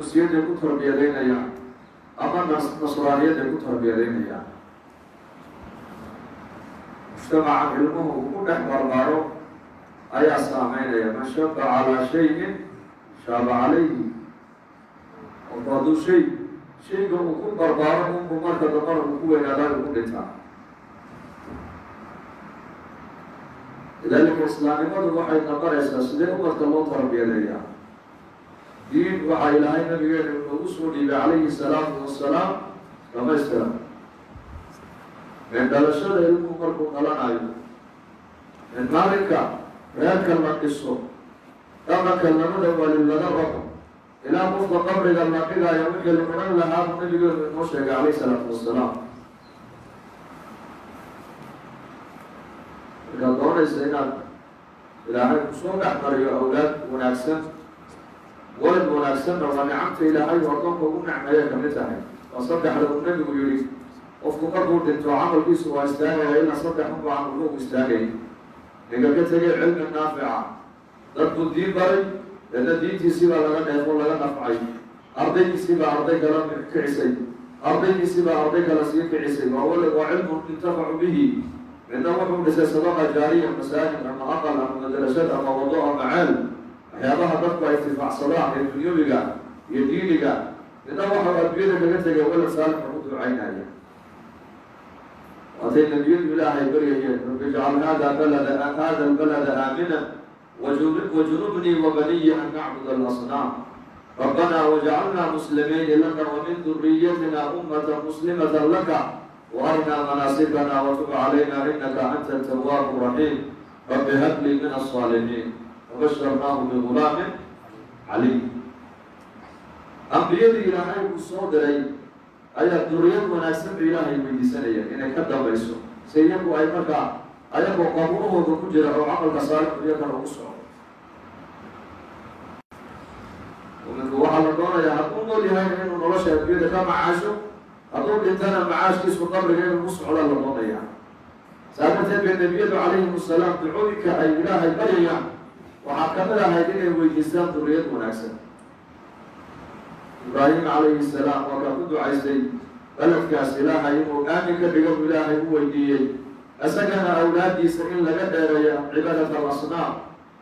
Majuusiyaday ku tarbiyadaynayaan ama nasraaniyaday ku tarbiyadaynayaan. Mujtamacan ilmuhu uu ku dhex barbaaro ayaa saameynaya. Man shaba calaa shayin shaaba calayhi. Qofku hadduu shayga uu ku barbaaro, unbu marka dambana uu ku weynaadaan uu ku dhintaa. Lidaalika, islaamnimadu waxay nabaraysaa sidee umadka loo tarbiyadeeyaa. Diin waxaa Ilaahay nabigeena noogu soo dhiibay, calayhi salaatu wasalaam, dhamaystira min dhalashada ilmuhu markuu dhalanayo, min maalinka reerka la dhiso, dhaqanka labada waalid laga rabo, ilaa qofka qabriga la dhigayo, wixii la odhan lahaa buu nabigeenu inoo sheegay, calayhi salaatu wasalaam. Markaad doonaysa inaad Ilaahay kusoo dhex mariyo awlaad wanaagsan, walad wanaagsanna waa nicamta Ilaahay u addoonka ugu nicmeeya kamid tahay. Waa saddexda uu Nebigu yihi qofku markuu dhinto camalkiisu waa istaagaya, ilaa saddex unba camalku u istaagay. Ninka ka tegay cilmi naafica, dadku diin baray, deedna diintiisii baa laga dheefo, laga nafcay, ardaygiisii baa arday kala kicisay, ardaygiisii baa arday kala sii kicisay, waa walad, waa cilmun yuntafacu bihi. Midna wuxuu dhisay sadaqa jaariya, masaajid ama aqal ama madrasad ama wado ama ceel, waxyaabaha dadku ay intifaacsadaan ee dunyawiga iyo diiniga. Midna waxau adduunyada kaga tegay walad saalix u ducaynaya. Waatay nebiyadu Ilaahay baryayeen: "Rabbi ijcal hada albalada aamina wajnubnii wabaniyi an nacbud alasnaam, rabbana wajcalna muslimayni laka wamin duriyatina ummata muslimata laka waarina manaasikana watub calayna inaka anta atawaabu raxiim, rabbi hablii min asaalixiin, wabasharnaahu bigulaamin caliim." Ambiyadii Ilaahay uu soo diray ayaa duriyad wanaagsan ba Ilaahay weydiisanaya inay ka dambayso, si iyagu ay markaa ayagoo qabuurahooda ku jira oo camalka saalixu iyakana ugu socdo. Muminku waxaa la doonayaa hadduu nool yahayna inuu nolosha adduunyada ka macaasho, hadduu dhintana macaashkiisu qabriga inuu ku socda la doonayaa. Saa darteed bay nebiyadu, calayhim asalaam, ducooyinka ay Ilaahay baryayaan waxaa kamid ahayd inay weydiistaan duriyad wanaagsan. Ibraahim, calayhi salaam, waa kaa ku ducaystay beledkaas Ilaahay inuu aamin ka dhigo buu Ilaahay u weydiiyey, isagana awlaaddiisa in laga dheereeyo cibaadat alasnaam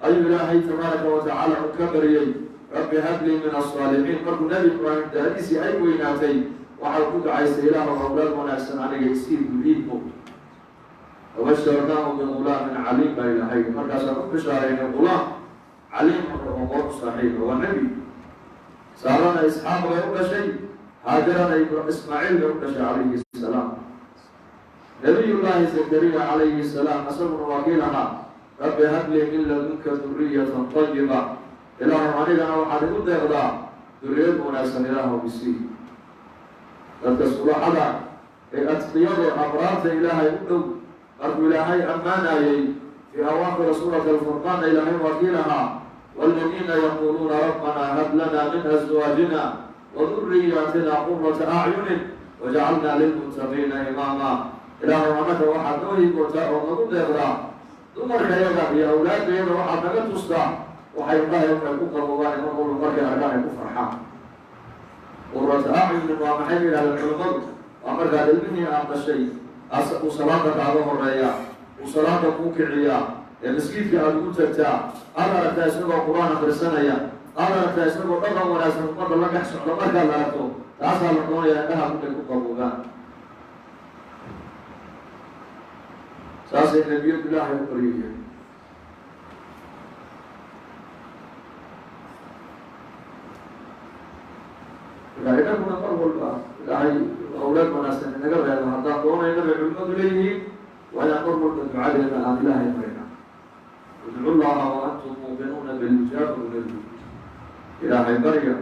ayuu Ilaahay tabaaraka wa tacaala u ka baryey: "Rabbi hablii min asaalixiin." Markuu Nebi Ibraahim daadiisii ay weynaatay, waxau ku ducaystay: "Ilaahu, awlaad wanaagsan aniga isii buliidbu." "Wabasharnaahu bigulaamin caliim," baa Ilaahay markaasaan u bishaaraynay gulaam caliim oo qoor u saaxiiba, waa nebi. Saarana Isxaaq bay u dhashay, Haajarana Ismaaciil bay u dhashay, calayhi salaam. Nabiyullaahi Zakariya, calayhi salaam, isaguna waa kii lahaa: "Rabbi hablii min ladunka duriyatan tayiba." Ilaahu, anigana waxaad igu deeqdaa duriyad wanaagsan, Ilaahu isii. Dadka sulaxada ee adqiyada abraarta Ilaahay u dhow markuu Ilaahay ammaanayey fii awaakhiri suurati Alfurqaana, Ilaahay waa kii lahaa: "Waaladiina yaquuluuna rabbana hab lana min aswaajina waduriyaatina qurata acyunin wajacalna lilmuttaqiina imaama." Ilaahu, anaka waxaad noo hibootaa oo nagu deeqdaa dumarkayaga iyo awlaadayada, waxaad naga tustaa waxay indhahay waxay ku qaboobaan, mar walba markay arkaan ay ku farxaan. Qurata acyunin waa maxay, ba yidhahdeen culimmadu? Waa markaad ilmihii aad dhashay uu salaada kaaga horeeya, uu salaada kuu kiciyaa, ee maskiidka aada ugu tagtaa, aad aragtaa isagoo Qur-aan akrisanaya, aad aragtaa isagoo dhaqan wanaagsan ummadda la dhex socdo. Markaad aragto, taasaa la doonayaa indhaha inay ku qaboobaan. Saasay nebiyadu Ilaahay u baryayeen. Marka inaguna mar walba Ilaahay awlaad wanaagsan inaga reebo haddaan doonayna, bay culimadu leeyihiin, waa inaan mar walba ducadeena aan Ilaahay marina. "Udcu llaha wa antum muuqinuuna bilijaaba," u Nebigu. Ilaahay barya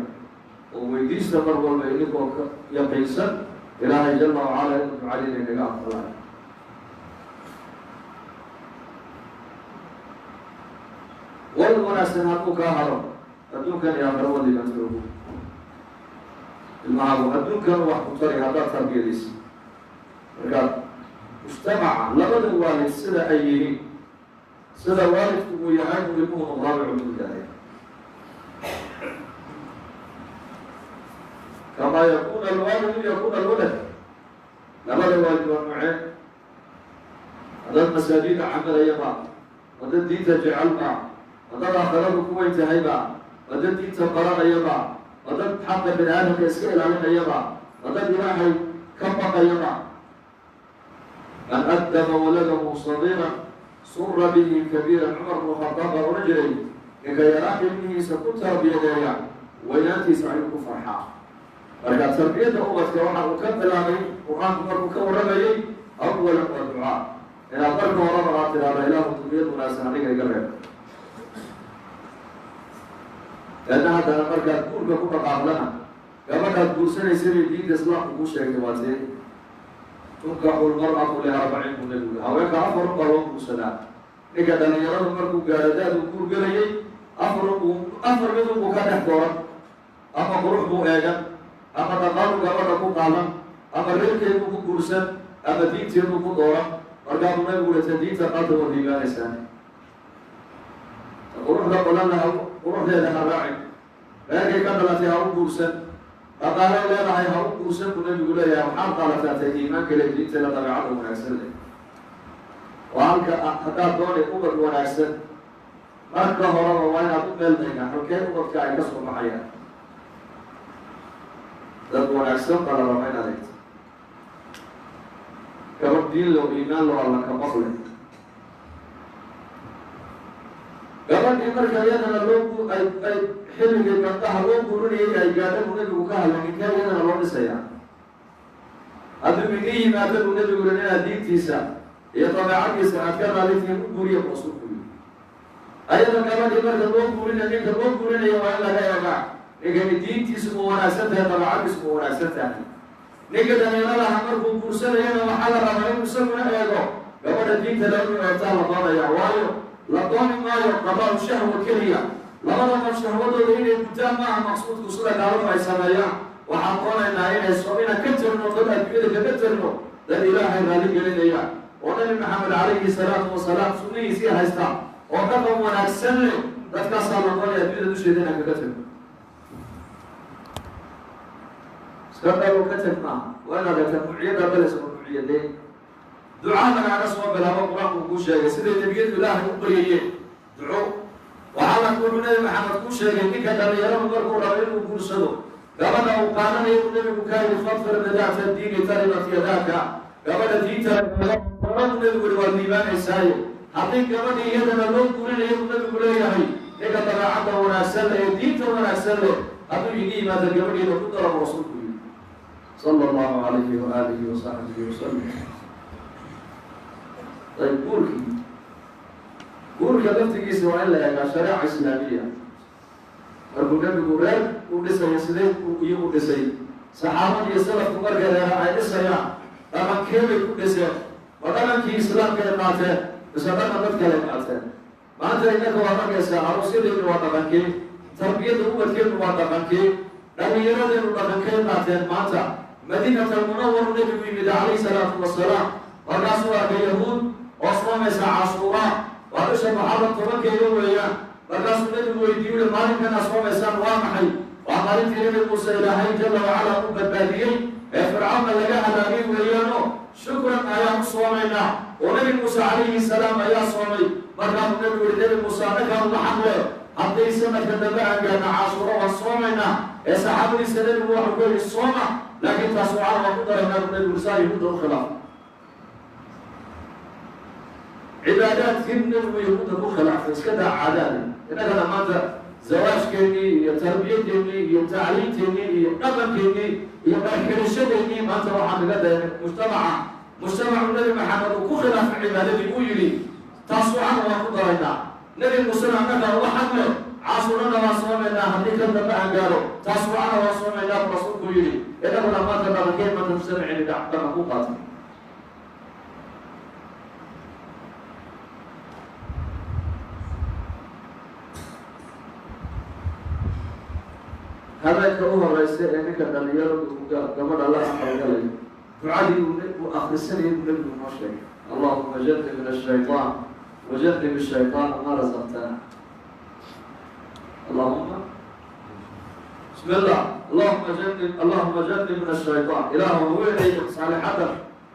oo weydiista mar walba idinkoo ka yaqiinsan Ilaahay jala wacala inuu ducadiina inaga aqbalayo. Wal wanaagsan hadduu kaa haro, adduunkan iyo aakhira wadiibantoogu. Ilmahaagu adduunkan wax ku tari haddaad tarbiyadaysa. Markaad mujtamaca labada waalid sida ay yihiin, sida waalidku uu yahay uu ilmuhu noqdaabay culimadu yidhahdeen. Kamaa yakuuna alwaalidu yakuuna alwalad. Labada waalid waa nuucee? Haddaad masaajida camalaya ma? Haddaad diinta jecel ma? Haddaad aakhiradu ku weyn tahay ba? Haddaad diinta baranaya ba? Haddaad xaqa bini aadamka iska ilaalinaya ba? Haddaad Ilaahay ka baqaya ba? Man addaba waladahu sagiiran sura bihi kabiiran. Cumar bnu Khadaab baa odhan jiray, ninka yaraanka ilmihiisa ku tarbiyadeeya, weynaantiisa ayuu ku farxaa. Marka tarbiyadda ubadka waxa uu ka bilaabay Qur-aanku markuu ka warramayay, awalan waa ducaa, inaad marka horaba aad tidhaahda, "Ilaahu, duriyad wanaagsan aniga iga reeb." Leanna haddana markaad guurka ku dhaqaaqdana, gabadhaad guursanaysa bay diinta Islaamku kuu sheegtay waa tee. Tunkaxu lmar'atu liarbacin, buu Nabigu, haweenka afar un baa loo guursadaa. Ninka dhalinyaradu markuu gaaro da-duu guur gelayay, afar unbuu, afar mid unbuu ka dhex dooran: ama qurux buu eegan, ama dhaqaalu gabadha ku qaadan, ama reerkeeduu ku guursan, ama diinteeduu ku dooran. Markaabuu Nabigu uri, "Ta diinta qaata, waad liibaanaysaa. Ta quruxda badanna ha, quruxdeeda ha raacin. Reerkay ka dhalatay ha u guursan. Dhaqaalay leedahay ha u guursan," buu Nabigu leeyahay. "Waxaad qaadataa tay iimaanka le, diinteeda, dabeecada wanaagsan leh." Waa halka haddaad doonay ubad wanaagsan, marka horeba waa inaad u meel daygaa halkee ubadka ay ka soo baxayaan. Dad wanaagsan baa la rabaa inaad eegto, gabadh diin loo, iimaan loo, Alla ka maqle. Gabadhii marka iyadana loo ay xilligii gabdhaha loo guurinayay ay gaadha, buu Nabigu ka hadlay, ninkee iyadana loo dhisayaa? "Hadduu idin yimaado," buu Nabigu yiri, "inaad diintiisa iyo dabeecadiisa aad ka raalitiin, u guuriya," buu Rasuulku yiri. Ayada gabadhii marka loo guurinaya, ninka loo guurinaya waa in laga eegaa ninkani diintiisu ma wanaagsan tahay, dabeecadiisu ma wanaagsan tahay. Ninka dhalinyaradaha markuu guursanayana waxaa la rabaa inuu isaguna eego gabadha diinta la inu eegtaa la doonaya, waayo la dooni maayo qabaau shahwa keliya. Labada qof shahwadooda inay gutaan maaha maqsuudku, sida gaaladu ay sameeyaan. Waxaan doonaynaa inay so inaan ka tirno dad adduunyada kaga tirno, dad Ilaahay raali gelinaya oo Nabi Maxamed calayhi salaatu wasalaam sunnihiisii haysta oo dhaqan wanaagsan leh. Dadkaasaa la doonaya adduunyada dusheeda inaan kaga tirno. Iska dhalo ka tag maaha, waa inaad eegtaa nuuciyada dhalaysa oo nuuciyadee. Ducaa lagaaga soo bilaabo. Qur-aanku kuu sheegay siday nebiyadu Ilaahay u baryayeen duco. Waxaa la wuxuu Nabi Maxamed kuu sheegay ninka dhalinyaradu markuu rabo inuu guursado, gabadha uu qaadanayo, uu Nabigu kaa yidhi, "Fadfar bidaata diini taribat yadaaka." Gabadha diinta oradu, Nabigu yihi, waad liibaanaysaaye. Haddii gabadhii iyadana loo guurinayo, uu Nabigu leeyahay, ninka dabeecadda wanaagsan leh ee diinta wanaagsan leh hadduu iga yimaado, gabadhiina ku darabo, Rasuulku yidhi, sala allahu calayhi waaalihi wasaxbihi wasalam. Ayb, guurkii, guurka laftigiisa waa in la eegaa shareeca islaamiya. Markuu Nabigu reer u dhisayo, sidee iyo u dhisay? Saxaabada iyo salafku markay reera ay dhisayaan, dhaqankeebay ku dhiseen? Ma dhaqankii islaamka ay qaateen mise dhaqan dad kale qaateen? Maanta innaka waad arkaysaa, aroosyadeenu waa dhaqankee? Tarbiyadda ubadkeenu waa dhaqankee? Dhallinyaradeenu dhaqankee qaateen maanta? Madiinat Almunawaru Nebigu yimid calayhi salaatu wasalaam. Markaasuu arkay Yahuud oo soomaysa Cashuuraa, waa bisha Muxaram 10-keeda weeyaan. Markaasuu Nebigu weydiiyu ui, "Maalinkanaa soomaysaan waa maxay?" "Waa maalintii Nebi Muuse Ilaahay jalla wacala u badbaadiyey ee Fircawnna laga halaagay weeyaano, shukran ayaan u soomaynaa oo Nebi Muuse calayhi salaam ayaa soomay." Markaasuu Nebigu yihi, "Nebi Muuse annagaa uga xaqle. Hadday sanadka dambe aan gaarna Cashuuro, waan soomaynaa." Ee saxaabadiisa Nebigu waxuu ku yihi, "Sooma, laakiin taas wacala waan ku daraynaa," buu Nebigu, saa Yahuudda u khilaaf. Cibaadaadkii Nebigu Yahuudda ku khilaafay, iska daa caadaade. Innagana maanta zawaajkeennii iyo tarbiyadeennii iyo tacliinteennii iyo dhaqankeennii iyo dharxirashadeennii maanta waxaan kaga dayanay mujtamaca, mujtamacu Nebi Maxamed uu ku khilaafay cibaadadii. Uu yidhi, "Taas waxana waan ku daraynaa, Nebi Muusena annagaa uga xaqle, Cashuurana waan soomaynaa, haddii kan dambe aan gaaro taas wacana waan soomaynaa," buu Rasuulku yidhi. Innaguna maanta dhaqankeen maanta mujtamaceeni dhaqan ku qaatay. Habeenka u horeysa ee ninka dhalinyaradu gabadha la aqalgalayo, ducadii uu akrisanayay buu Nabigu noo sheegay: "Allahuma janibna ashayطaan wajanib shayطaana ma razaqtana." Allahuma bismi illah. Allahuma janib, Allahuma janibna shaytaan, ilaahu haweenayda saalixadda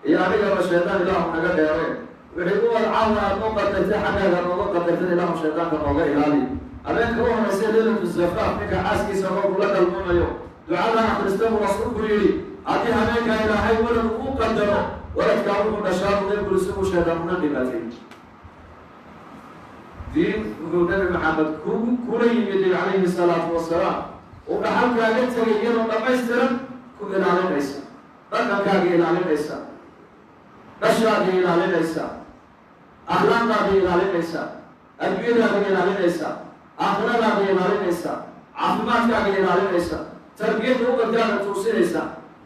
iyo anigaba shaydaan ilaahu naga dheere. Wixii uwad caawa aad noo qadartay xaggaaga nooga qadartay, ilaahu shaydaanka nooga ilaali. Habeenka u horeysa, leylatu zafaaf, ninka xaaskiisa markuu la galmoonayo ducada akhrista buu rasuulku yidhi. Haddii habeenka Ilaahay walad uu qadaro, waladkaa wuxuu dhashaa buu Nebigu si uu shaydaan una dhibaatay. Diin wuxuu Nebi Maxamed ku kula yimid calayhi salaatu wasalaam uu dhaxalkaaga tegay iyadoo dhammaystiran, ku ilaalinaysa dhaqankaaga, ilaalinaysa dhashaada, ilaalinaysa akhlaaqdaada, ilaalinaysa adduunyadaada, ilaalinaysa aakhiradaada, ilaalinaysa caafimaadkaaga, ilaalinaysa tarbiyadda ubadkaaga, tuusinaysa.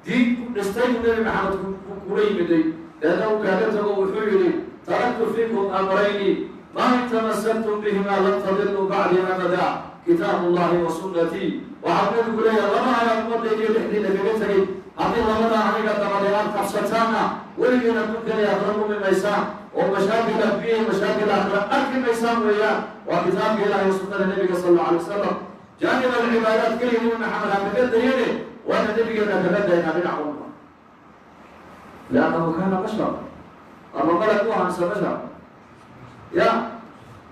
Diin ku dhistay buu Nebi Maxamed kula yimiday. Deedna uu kaaga tago, wuxuu yidhi: "Taraktu fiikum amrayni maa in tamasaktum bihimaa lan tadiluu bacdii abada, kitaab ullahi wa sunnatii." Waxaa Nebigu leeyahay: laba ayaa ummadaydiyo dhexdiina kaga tegay, haddii labada aniga dabade aad qabsataanna, weligiina adduunkani aakhira lumi maysaan oo mashaakil adduunya, mashaakil aakhira arki maysaan weeyaan. Waa kitaabka Ilahi, sunnada Nebiga sal alla alay wasalam. Jaanib alcibaadaat keliya Nebi Maxamed ha kaga dayane, waana nebigeena kaga daynaa dhinac walba, liannahu kaana bashar. Ama malag u ahaa mise bashar? Ya,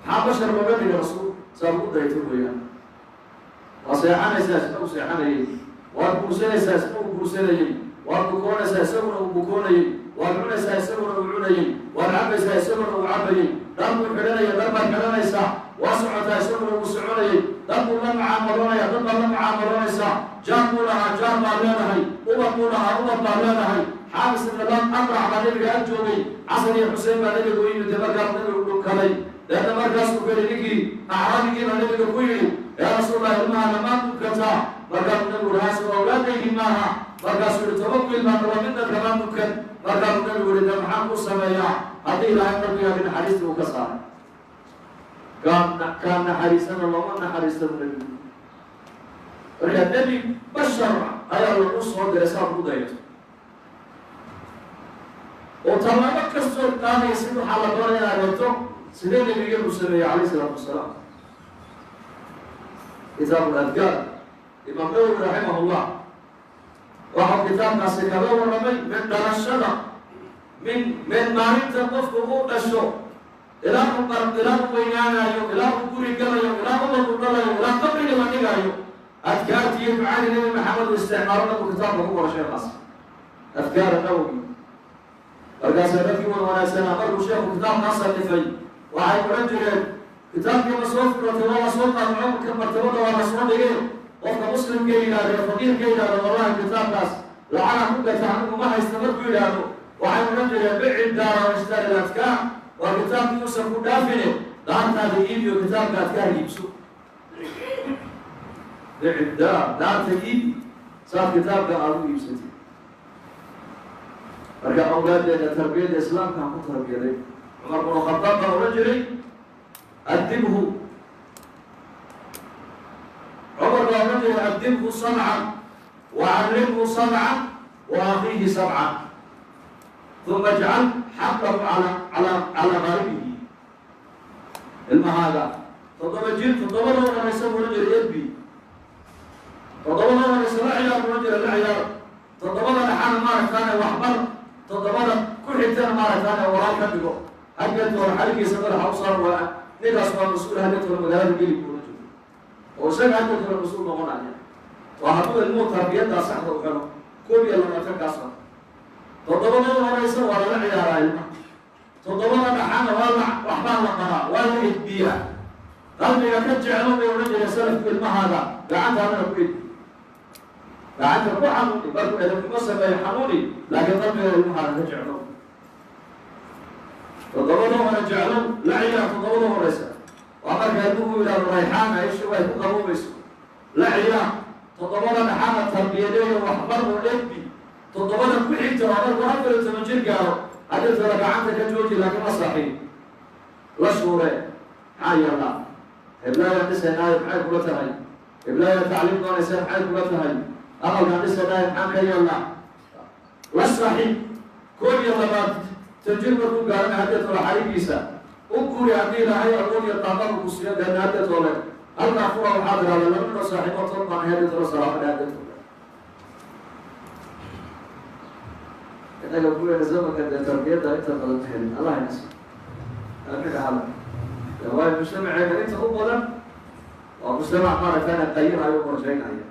maxaa bashar looga dhigay? Rasuul saa ugu dayto weeyaan. Waa seexanaysaa, isna uu seexanayay. Waad guursanaysaa, isna uu guursanayey. Waad bukoonaysaa, isaguna uu bukoonayey. Waad cunaysaa, isaguna uu cunayey. Waad cabaysaa, isaguna uu cabayey. Dhar buu xidhanaya, dhar baad xidhanaysaa. Waa socotaa, isaguna uu soconayey. Dad buu la mucaamaloonaya, dad baad la mucaamaloonaysaa. Jaar buu lahaa, jaar baad leedahay. Ubad buu lahaa, ubad baad leedahay. Xaabis ibn Aqrac baa Nebiga ag joogay. Xasan iyo Xuseen baa Nebiga u yimid. Markaas Nebigu dhunkaday. Deedna markaasuu keli ninkii acraabigiiba Nebiga ku yidhi: "Yaa Rasuulallah, ilmahana maa dhunkataa?" Markaasuu Nebigu yihi: "Haas awlaadaydii maaha." Markaasuu yihi: "10 wiil baan qaba, midna kamaa dhunkan." Markaasuu Nebigu yihi: "De maxaan ku sameeyaa haddii Ilaahay qalbigaaga naxariistii uu ka saaray? Kaan kaan naxariisana looma naxariista," buu Nebigu. Marka nebi bashar ayaa lagu soo diray saad ugu dayato oo tallaabo kastoo qaadaysid waxaa la doonaya inaad eegto sidee nebigeenu sameeyey calayh isalaatu wasalaam. Kitaabu ladkaar, Imaam Nawowi raximahullah waxau kitaabkaasi kaga warramay min dhalashada, min maalinta qofku uu dhasho ilaa uu ilaa uu weynaanayo, ilaa uu guri galayo, ilaa ubad uu dhalayo, ilaa qabriga la dhigayo, adkaarti iyo ducadii Nebi Maxamed uu isticmaalo nabu kitaabka ku qoro sheekaas, Adkaar Nawowi. Markaasa dadkii wan wanaagsanaa markuu sheekhu kitaabkaa sanifay waxay odhan jireen: "Kitaabkii ma soo furatay? Waa la soo qaadco, martabada waa la soo dhigay." Qofka muslimka yidhahdo, faqiirka yidhahdo: "Wallahi kitaabkaas lacaga ku gata anigu ma haysta," markuu yidhaahdo, waxay odhan jireen: "Bici daara washtari adkaar." Waa kitaabkii uusan ku dhaafine, daartaada iibiyo, kitaabka adkaar iibso. Bici daar, daarta iibi saad kitaabka aada u iibsatid. Marka awlaadeena tarbiyadda islaamkaan ku tarbiyaday. Cumar bnu Khadaab baa odhan jiray: "Addibhu." Cumar baa odhan jiray: "Addibhu sabcan wa callimhu sabcan wa akhiihi sabcan, uma ijcal xaqahu calaa qaaribihi." Ilmahaaga 7 jir, toddobada horeysa buu odhan jiray edbi, toddobada horeysa la ciyaar buu odhan jiray, la ciyaar. Toddobada dhexana maaragtaane waxbar, toddobada ku xigtana maaragtaane walaal ka dhigo. Hageetoole xaligiisa madaxa u saar, waa ninkaas, waa mas-uul. Hageetoole magaalada geli buu odhan jiray oo isaga hageetoole mas-uul noqonaya. Waa hadduu ilmuhu tarbiyaddaa saxda u helo. 21-kaas ah, toddobada horeysa waa lala ciyaaraa ilmaha, toddobada dhaxana waa la waxbaa la baraa, waa la edbiyaa. Qalbiga ka jeclo bay odhan jireen salafku ilmahaaga, gacantaadana ku edbi, gacanta ku xanuuni markuu edabnimo sameeyo, xanuuni, laakiin qalbiga ilmahaaga ka jeclo. Toddobada hore jeclo, la ciyaar toddobada horeysa, waa marka ilmuhu yidhahdo rayxaana ishu ay ku qaboobayso, la ciyaar. Toddobada dhaxana tarbiyadeeyo, waxbar oo edbi. Toddobada ku xigta waa markuu 14 jir gaaro, haddii tala gacanta ka jooji, laakiin la saaxiib, la shuure. Maxaa yeelaa, heblaayaan dhisaynaayo, maxay kula tahay? Heblaayaan tacliim doonaysa, maxay kula tahay? Aqalkaan dhisanaayo, maxaan ka yeelnaa? La saaxiib. 21 jir markuu gaarana, haddii tole xarigiisa u guri, haddii Ilaahay awood iyo taaqadu ku siiyo. Deedna haddii tole halkaa fura, waxaa tiraahda laba ninoo saaxiibo tol baan haddii tole salaamada haddii tole. Innaga kuweena zamanka dee tarbiyadda inta badan ma helin. Allah inasi aamin ahala. Waayo mujtamaceena inta u badan waa mujtamac maaragtana qayinayo, qorsheynaya.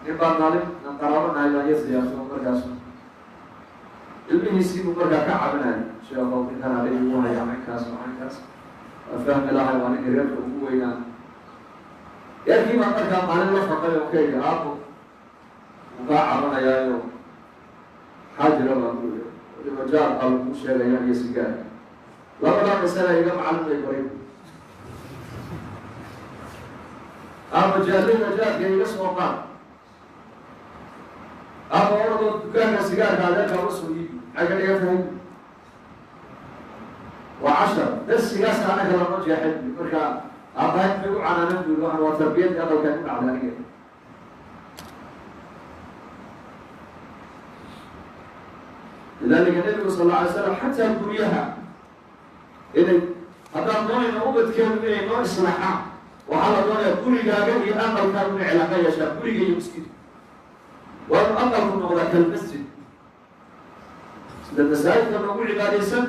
Nin baa maalin aan qaraabanahay baan iyo siyaarso, markaas ilmihiisii buu markaa ka cabinaya: "Sheekow, ninkan adig ugu haya caynkaas oo caynkaas, waa fahmi lahay, waa ninka reerka ugu weynaa." Yarkii baa markaa maalin la faqay oo ka yidhi: "Aabo, wuu kaa cabanayaayo, maxaa jira?" Baan ku yidhi: "Waliba jaar baa laguu sheegaya iyo sigaar, labadaa masala iga macallin bay baray. Aaba, jaalida jaadka iga soo qaad, ama oradoo dukaanka sigaarka adeerkaa uga soo iibi. Maxay ka dhigan tahay? Waa cashar darsigaas anaga lama jeexay." Bui marka aabahay maxay u canaanan? Bui waxan waa tarbiyadii aqalkaa ku dhacday aniga. Lidalika nabigu sal alla alay slam xataa guryaha inay, haddaan doonayna ubadkeenu inay noo islaaxaan, waxaa la doonayaa gurigaaga iyo aqalkaagu inay cilaaqa yeeshaan. Guriga iyo masjidka waa inu aqalku noqdaa kalmasjid. Sida masaajidka loogu cibaadaysan,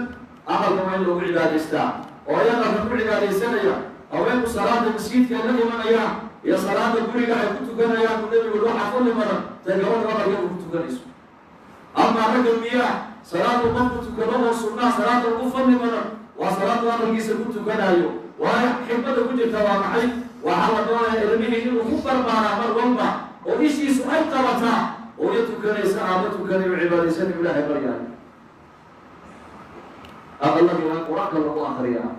aqalka waa in loogu cibaadaystaa, oo ay aqalka ku cibaadaysanaya haweenku salaada masjidka ay la imanayaan iyo salaada guriga ay ku tukanayaan, buu nabigu waxaa fadli badan tay gabadha aqalkeeda ku tukanayso. Amaa ragga miyaa, salaadu qofku tukado oo sunnaa, salaada ugu fadli badan waa salaadu aqalkiisa ku tukanaayo. Waayo, xikmada ku jirta waa maxay? Waxaa la doonaya ilmihii inuu ku barbaaraa mar walba oo ishiisu ay qabataa ooyo tukanaysa, aaba tukanayo, cibaadaysanayo, ilaahay baryaayo. Aqaladii waa in qur-aanka lagu akriyaa.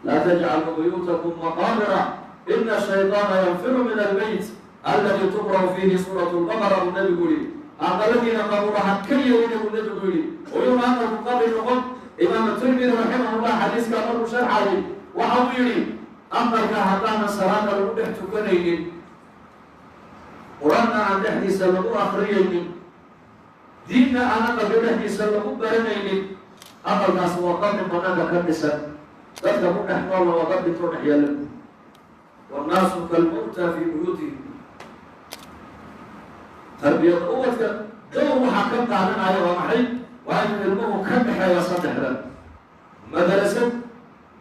Laa tajcaluu buyuutakum maqaabira, ina shayطaana yanfiru min albeyt aladi tuqra'u fiihi suuratu lbaqara, buu nabigu yihi. Aqaladiina qabuuraha ka yeelina, buu nabigu yihi, oyuuna aqalku qabri noqon. Imaam Tirmidi raximahullah xadiiskaa markuu sharxayay waxa uu yihi: aqalka haddaanan salaada lagu dhex tukanaynin, qur-aanna aan dhexdiisa lagu akriyaynin, diinna aan aqalka dhexdiisa lagu baranaynin, aqalkaas waa qabri banaanka ka dhisan, dadka ku dhex noolna waa dad dhintoo dhex yaalla. Wannaasu kalmawta fii buyuutihim. Tarbiyada ubadka dowr waxaa ka qaadanaya waa maxay? Waa inuu ilmuhu ka dhexeeya saddexdan: madarasad,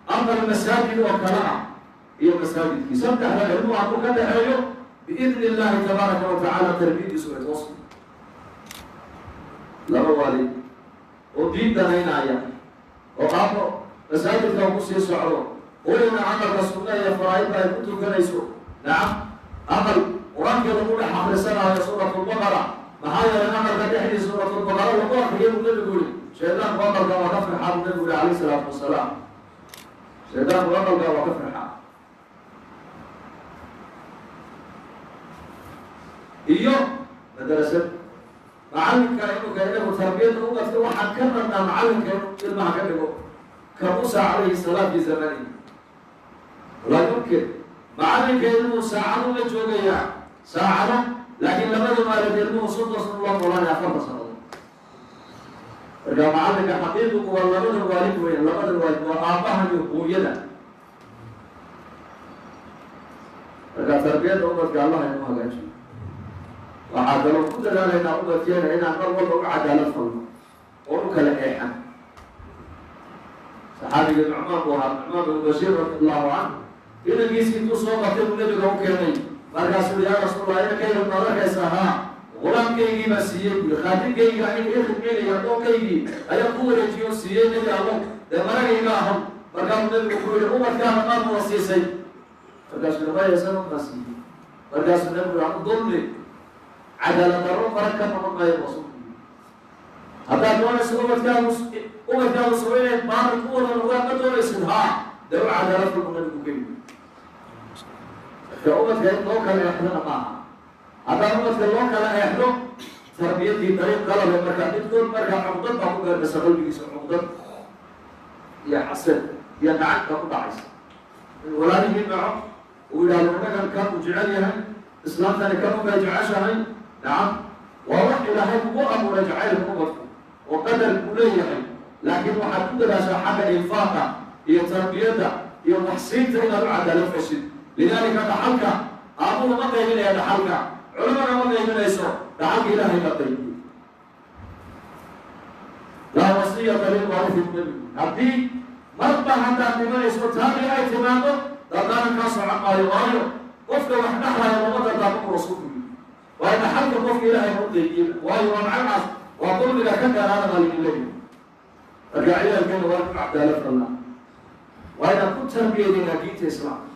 aqal masaajid oo kale ah, iyo masaajidkii. Saddexda ilmuhu hadduu ka dhexeeyo, biidni illahi tabaaraka wa tacaala tarbiyadiisu way toos. Laba waalid oo diin danaynaya, oo aabo masaajidka ku sii socdo, hooyana aqalka sunna iyo faraa'idda ay ku tukanayso, nacam, aqal qur-aankii lagu dhex akrisanaayo suuratulbaqara, maxaa yeelay aqalka dhexdiisa suuratulbaqara lagu akriyay, buu nabigu yihi, shaydaanku aqalka waa ka firxaa, buu nabigu yihi alayh isalaatu wasalaam. Shaydaanku aqalka waa ka firxaa. Iyo madarasad macalinka inuka inagu tarbiyadda ubadka waxaan ka rabnaa macalinka inuu ilmaha ka dhigo ka Muusa calayhi salaam fi zamanihi. Laa yumkin macalinka ilmuhu saacadu la joogayaa, saacado, laakiin labada waalid ilmuhu 30 sano la noolanaya, 40 sanadood. Marka macalinka xaqiiqigu waa labada waalid weya. Labada waalid waa aabbaha iyo hooyada. Marka tarbiyadda ubadka Allah inuu hagaajiyo. Waxaa kaloo ku dadaalaynaa ubadkeena inaan mar walba u cadaalad falno oo u kala eexan. Saxaabiga Nucmaan buu ahaa, Nucmaan bin Bashiir radi allahu canhu, inankiisi intuu soo qabtay buu nabiga u keenay. Markaasuu: "Yaa Rasuulallah, inankayga maad arkaysaa? Haa, gulaamkaygii baa siiyey," bui. "Khaadimkayga aniga ii khidmaynaya, addoonkaygii ayaa ku wareejiyo siiyey. Nebi Allow, dee maragayga ahaw." Markaasuu nabigu ku yihi: "Ubadkaana maad wada siisay?" Markaasuu yihi: "Maya, isaga maa siiyey." Markaasuu nabigu yihi: "Dulmi, cadaalad darro marag ka noqon maayo rasuulku. Haddaad doonaysa ubadkaagu sugo inay baari ku wada noqdaan, ma doonaysid? Haa, dee u cadaalad fal," buu nabigu ka yidhi. Marka ubadka in loo kala eexdana maaha. Haddaan ubadka loo kala eexdo, tarbiyadii dariiq qalabe. Marka midkood markaa cuqdad baa ku beermaysa qalbigiisa, cuqdad iyo xasad iyo nacag baa ku dhacaysa, in walaalihii naco, uu yidhahdo inagan kan uu jecel yahay, islaamtani kan unbay jeceshahay. Nacam, waa wax Ilaahay kugu abuuray jacaylka ubadku oo qadar kuu leeyahay, laakiin waxaad ku dadaashaa xagga infaaqa iyo tarbiyadda iyo waxsiinta inaad u cadaalad fashid. Lidaalika dhaxalka aabuhu ma qaybinaya, dhaxalka culimana ma qaybinayso, dhaxalka Ilaahay baa qaybiyey. Laa wasiyata lilwaarithi nebigu. Haddii marba haddaad dhimanayso taani ay timaado, dardaaran kaa socon maayo, waayo qofka wax dhaxlaya lama dardaarmo buu Rasuulku yidhi. Waayo dhaxalka qofka Ilaahay u qeybiyey, waayo waa macagaas, waa dulmiga ka dheeraada baa lagu leeyahay. Marka ciyaalkeena waa ku cadaalad falnaa, waa inaan ku tarbiyadeynaa diinta Islaamka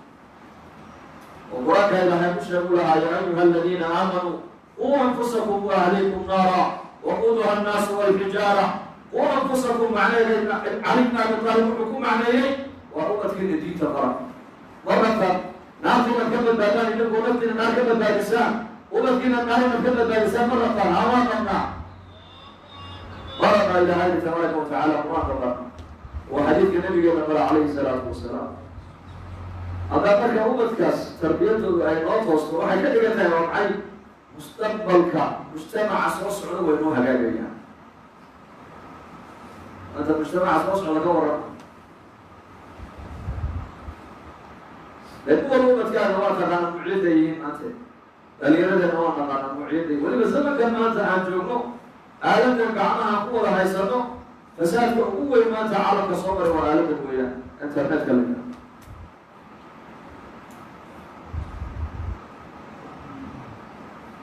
oo Qur-aanka Ilaahay ku sheegu lahaa: "Ya ayuha aladiina aamanuu quu anfusakum wa ahlikum naara waquuduha annaasu walxijaara." Quu anfusakum macnaheeda Cali bn Abi Taalib wuxuu ku macneeyey waa ubadkiina diinta bara. Ma rabtaan naarta inaad ka badbaadaan? Idinkoo naftiina naar ka badbaadisaan, ubadkiina naar inaad ka badbaadisaan ma rabtaan? Haa, waa rabnaa. Ma rabnaa? Ilaahay tabaaraka watacaala Qur-aanka bara oo xadiidka nabigeena bara calayhi salaatu wasalaam. Haddaa marka ubadkaas tarbiyadoodu ay noo toosto, waxay ka dhigan tahay waa maxay? Mustaqbalka mujtamaca soo socda way noo hagaagayaan. Maanta mujtamaca soo socda ka warrama. Dee kuwan ubadkaaga waa taqaana nuucyadda yihiin. Maante dhalinyaradeena waa naqaana nuucyadda. Weliba zamankan maanta aan joogno, aaladan gacmaha ku wada haysano, fasaadka ugu weyn maanta caalamka soo maray waa aaladan weeyaan, internetka la yidhaha.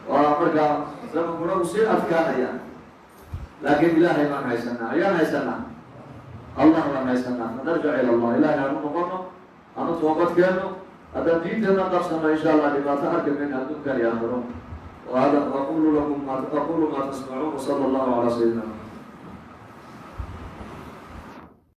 Waa marka zamankuna uu sii adkaanaya, laakiin Ilaahay baan haysanaa. Ayaan haysanaa, Allah baan haysanaa. Fanarjac ila Allah, Ilahay hanu noqono, hanu toobad keeno. Haddaan diinteena qabsano, insha Allah dhibaato arki mayna adduunkan iyo aakhiro. Wa hada aqulu lakum ma aqulu ma tasmacuun, wsala allahu calaa sayidina.